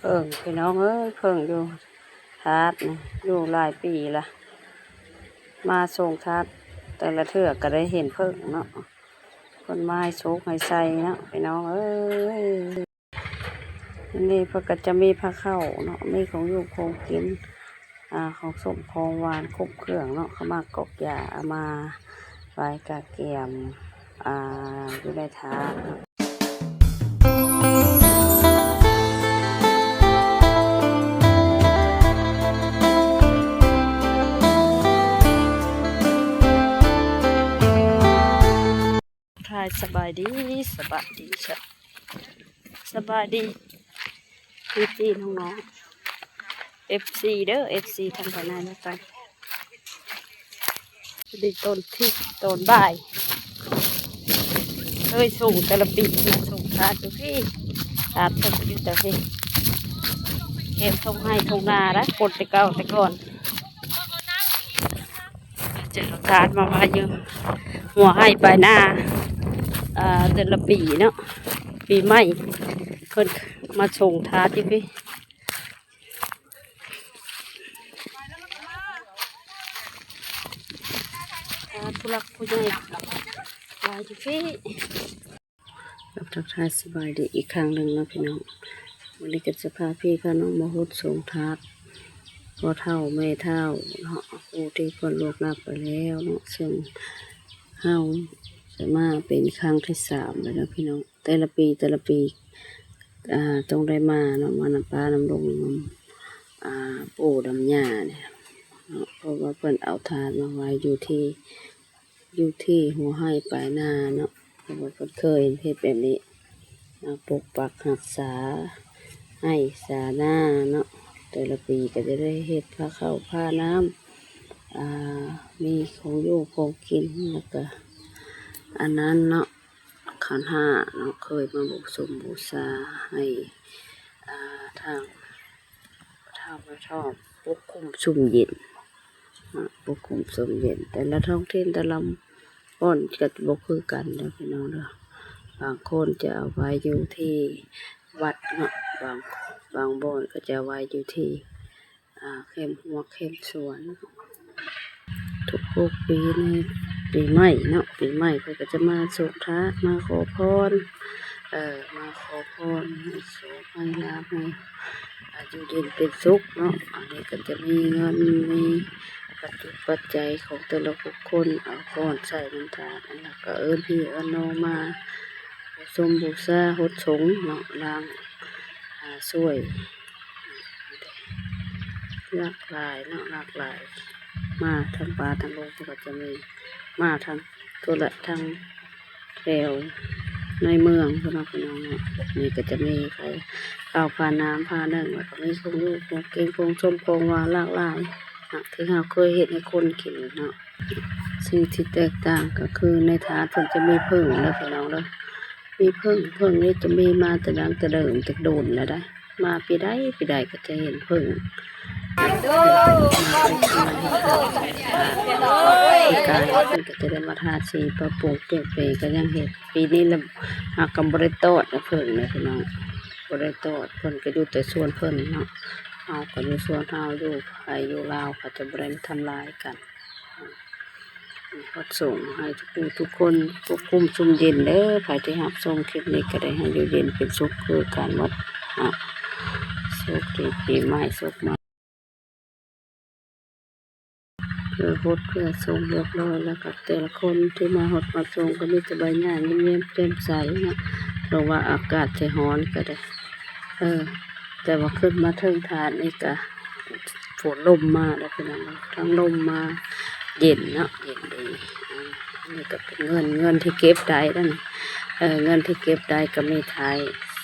ເຜິ້ງພີ່ນ້ອງເອີຍ ເຜິ້ງຢູ່ທາດນີ້ຢູ່ຫຼາຍປີລະ ມາສົ່ງທາດແຕ່ລະເທື່ອກໍໄດ້ເຫັນເຜິ້ງເນາະ ເພິ່ນມາໃຫ້ໂຊກໃຫ້ໄຊເນາະພີ່ນ້ອງເອີຍ. ນີ້ເພິ່ນກໍຈະມີພາເຂົ້າເນາະ ມີຂອງຢູ່ຂອງກິນ ອາ ຂອງສົ້ມຂອງຫວານຄົບເຄື່ອງເນາະ ເຂົ້າໝາກກອກຢາ ເອົາມາໄວ້ກະກຽມ ອາ ຢູ່ໃນຖາດເນາະ. ທັກທາຍສະບາຍດີ ສະບາຍດີ ສະ ສະບາຍດີພີ່ໆນ້ອງໆ ເອັຟຊີເດີ ເອັຟຊີທາງໄປນານຳກັນ ດີຕອນທີ່ຕອນບ່າຍ ເຄີຍສົ່ງແຕ່ລະປີມາສົ່ງທາດຢູ່ພີ້ ທາດເພິ່ນຢູ່ແຕ່ພີ້ ແຄມທົ່ງໄຮ່ທົ່ງນາລະ ຄົນແຕ່ເກົ່າແຕ່ກ່ອນ ຈະເອົາທາດມາໄວ້ຢູ່ຫົວໄຮ່ປາຍນາ ເອີ ແຕ່ລະປີເນາະ ປີໃໝ່ເພິ່ນມາສົ່ງທາດຢູ່ພີ້ ທາດຜູ້ຫຼັກຜູ້ໃຫຍ່ຫຼາຍຢູ່ພີ້. ກັບທັກທາຍສະບາຍດີອີກຄັ້ງໜຶ່ງເນາະພີ່ນ້ອງ ມື້ນີ້ກໍຈະພາພີ່ພານ້ອງມາຫົດສົງທາດພໍ່ເຖົ້າແມ່ເຖົ້າເນາະ ຜູ້ທີ່ເພິ່ນລ່ວງລັບໄປແລ້ວເນາະ ເຊິ່ງເຮົາຈະມາເປັນຄັ້ງທີສາມແລ້ວເນາະພີ່ນ້ອງ. ແຕ່ລະປີ ແຕ່ລະປີ ອາ ຕ້ອງໄດ້ມາເນາະ ມານຳປ້ານຳລຸງ ນຳ ອາ ປູ່ນຳຍ່ານີ້ເນາະ ເພາະວ່າເພິ່ນເອົາທາດມາໄວ້ຢູ່ທີ່ ຢູ່ທີ່ຫົວໄຮ່ປາຍນາເນາະ ເພາະວ່າເພິ່ນເຄີຍເຮັດແບບນີ້ ມາປົກປັກຮັກສາໄຮ່ສານາເນາະ. ແຕ່ລະປີກໍຈະໄດ້ເຮັດພາເຂົ້າພານ້ຳ ອາ ມີຂອງຢູ່ຂອງກິນ ແລ້ວກໍອັນນັ້ນເນາະ ຂັນຫ້າເນາະ ເຄີຍມາບູຊົມບູຊາໃຫ້ ອາ ທາງ ທາງແມ່ທອບປົກຄຸມຊຸ່ມເຢັນ ອາ ປົກຄຸມຊຸ່ມເຢັນ ແຕ່ລະທ້ອງຖິ່ນແຕ່ລະບ່ອນກໍບໍ່ຄືກັນເດີພີ່ນ້ອງເດີ ບາງຄົນຈະເອົາໄວ້ຢູ່ທີ່ວັດເນາະ ບາງ ບາງບ່ອນກໍຈະໄວ້ຢູ່ທີ່ ອາ ແຄມຮົ້ວແຄມສວນ. ທຸກໆປີໃນປີໃໝ່ເນາະ ປີໃໝ່ເພິ່ນກໍຈະມາໂຊກທາດ ມາຂໍພອນ ເອີ ມາຂໍພອນໃຫ້ໂຊກໃຫ້ລາບ ໃຫ້ ອາ ຢູ່ເຢັນເປັນສຸກເນາະ. ອັນນີ້ກໍຈະມີເງິນ ມີປັດຈຸປັດໄຈຂອງແຕ່ລະບຸກຄົນ ເອົາກ້ອນໃສ່ນຳທາດ ແລ້ວກໍເອີ້ນພີ່ເອີ້ນນ້ອງມາ ບູຊົມບູຊາ ຫົດສົງເນາະ ລ້າງ ອາ ຊ່ວຍ ຫຼາກຫຼາຍເນາະ ຫຼາກຫຼາຍ ມາທາງປ່າທາງດົງເພິ່ນກໍຈະມີ ມາທາງທົ່ວລະ ທາງແຖວໃນເມືອງພຸ້ນເນາະ ພີ່ນ້ອງເນາະ. ນີ້ກໍຈະມີໄຟ ເຂົ້າພານ້ຳພາໜຶ້ງ ແລ້ວກໍມີຂອງຢູ່ຂອງກິນ ຂອງສົ້ມຂອງຫວານຫຼາກຫຼາຍເນາະ ທີ່ເຮົາເຄີຍເຮັດໃຫ້ຄົນກິນເນາະ. ສິ່ງທີ່ແຕກຕ່າງກໍຄືໃນທາດເພິ່ນຈະມີເຜິ້ງເດີພີ່ນ້ອງເດີ ມີເຜິ້ງ ເຜິ້ງນີ້ຈະມີມາແຕ່ດັ້ງແຕ່ເດີມແຕ່ດົນແລ້ວໃດ໋ ມາປີໃດປີໃດກໍຈະເຫັນເຜິ້ງ ປີກາຍເພິ່ນກໍຈະໄດ້ມາທາສີປະປຸງປ່ຽນແປງກໍຍັງເຫັນ ປີນີ້ລະຫາກກໍບໍ່ໄດ້ຕອດນະເຜິ້ງນະພີ່ນ້ອງ ບໍ່ໄດ້ຕອດ ເພິ່ນກໍຢູ່ແຕ່ສວນເພິ່ນເນາະ ເຮົາກໍຢູ່ສວນເຮົາ ຢູ່ໄທຢູ່ລາວ ເຂົາຈະບໍ່ໄດ້ມາທຳລາຍກັນ. ຂໍສົ່ງໃຫ້ທຸກຜູ້ທຸກຄົນ ພວກຄຸ້ມຊຸ່ມເຢັນເດີ ໃຜທີ່ຮັບຊົມຄລິບນີ້ກໍໄດ້ໃຫ້ຢູ່ເຢັນເປັນສຸກຄືກັນໝົດເນາະ ໂຊກດີປີໃໝ່ ໂຊກມາ ເພື່ອຫົດເພື່ອສົ່ງຮຽບຮ້ອຍແລ້ວ ກໍແຕ່ລະຄົນທີ່ມາຫົດມາສົ່ງກໍມີແຕ່ໃບໜ້າຍິ້ມແຍ້ມແຈ່ມໃສເນາະ ເຖິງວ່າອາກາດຈະຮ້ອນກໍໄດ້ ເອີ ແຕ່ວ່າຂຶ້ນມາເທິງທາດນີ້ກະຝົນລົມມາແລ້ວພີ່ນ້ອງ ທັງລົມມາເຢັນເນາະ ເຢັນດີ. ອັນນີ້ກະເປັນເງິນ ເງິນທີ່ເກັບໄດ້ນັ້ນ ເອີ ເງິນທີ່ເກັບໄດ້ກະມີທ້າຍ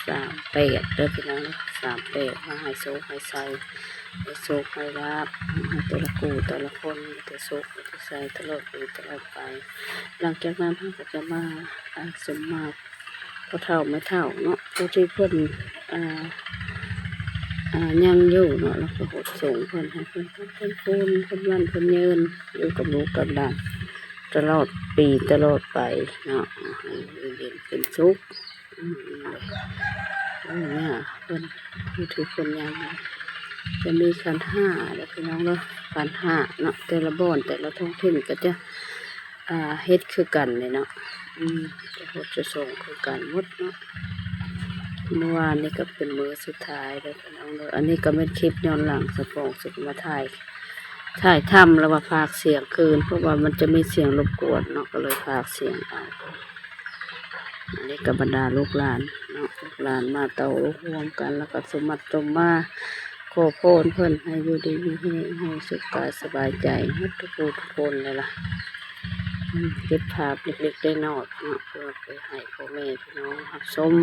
ສາມແປດເດີພີ່ນ້ອງ ສາມແປດ ມາໃຫ້ໂຊກໃຫ້ໄຊ ໃຫ້ໂຊກໃຫ້ລາບ ໃຫ້ແຕ່ລະຄູ່ແຕ່ລະຄົນ ມີແຕ່ໂຊກມີແຕ່ໄຊຕະຫຼອດປີຕະຫຼອດໄປ. ຫຼັງຈາກນັ້ນເຮົາກະຈະມາ ອາ ສົມມາ ພໍ່ເຖົ້າແມ່ເຖົ້າເນາະ ຜູ້ທີ່ເພິ່ນ ອາ ອາ ຍັງຢູ່ເນາະ ແລ້ວກໍຫົດສົງເພິ່ນ ໃຫ້ເພິ່ນພັກເພິ່ນພູນ ເພິ່ນໝັ້ນເພິ່ນຍືນ ຢູ່ກັບລູກກັບຫຼານຕະຫຼອດປີຕະຫຼອດໄປເນາະ ໃຫ້ຢູ່ເຢັນເປັນສຸກ. ອືມ ແລ້ວ ນີ້ເພິ່ນ ຜູ້ຖືເພິ່ນຍ່າງມາ ຈະມີຂັນຫ້າເດີພີ່ນ້ອງເດີ ຂັນຫ້າເນາະ ແຕ່ລະບ່ອນແຕ່ລະທ້ອງຖິ່ນກໍຈະ ອ່າ ເຮັດຄືກັນເດ້ເນາະ ອືມ ຈະຫົດຈະສົງຄືກັນໝົດເນາະ. ມື້ວານນີ້ກໍເປັນມື້ສຸດທ້າຍເດີພີ່ນ້ອງເດີ ອັນນີ້ກໍແມ່ນຄລິບຍ້ອນຫຼັງ ສາວປອງຊິມາຖ່າຍ ຖ່າຍທຳ ແລ້ວວ່າພາກສຽງຄືນ ເພາະວ່າມັນຈະມີສຽງລົບກວນເນາະ ກໍເລີຍພາກສຽງເອົາ. ອັນນີ້ກໍບັນດາລູກຫຼານເນາະ ລູກຫຼານມາເຕົ້າໂຮມກັນ ແລ້ວກໍສົມໝັດສົມມາ ຂໍພອນເພິ່ນໃຫ້ຢູ່ດີມີແຮງ ໃຫ້ສຸກກາຍສະບາຍໃຈໝົດທຸກຜູ້ທຸກຄົນເລີຍລະ. ອືມ ເກັບພາບເລັກໆນ້ອຍໆເນາະ ເພື່ອໄປໃຫ້ພໍ່ແມ່ພີ່ນ້ອງຮັບຊົມ.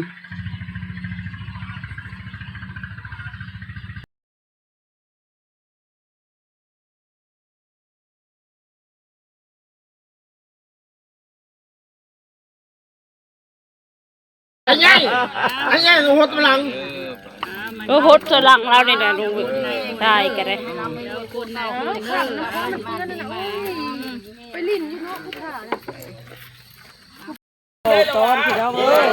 ອັນໃຫຍ່ ອັນໃຫຍ່ຫົດຫຼັງ ເອີ ຫົດຫຼັງລາວນີ້ນະ ລຸງ ຕາຍກໍໄດ້ ໄປຫຼິ້ນຢູ່ເນາະ ຜູ້ຖ້ານະ. ຂອງຕ້ອນພີ່ນ້ອງເອີຍ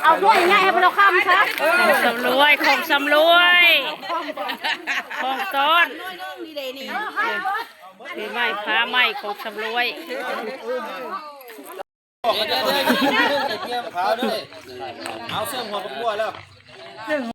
ເອົາຖ້ວຍໃຫຍ່ໃຫ້ເພິ່ນເອົາຄຳຊະ ຂອງສຳລວຍ ຂອງສຳລວຍ ຂອງຕ້ອນ ປີໃໝ່ ຜ້າໃໝ່ ຂອງສຳລວຍ. ເອົາເຊື່ອມຫົວບັກບົວແລ້ວ.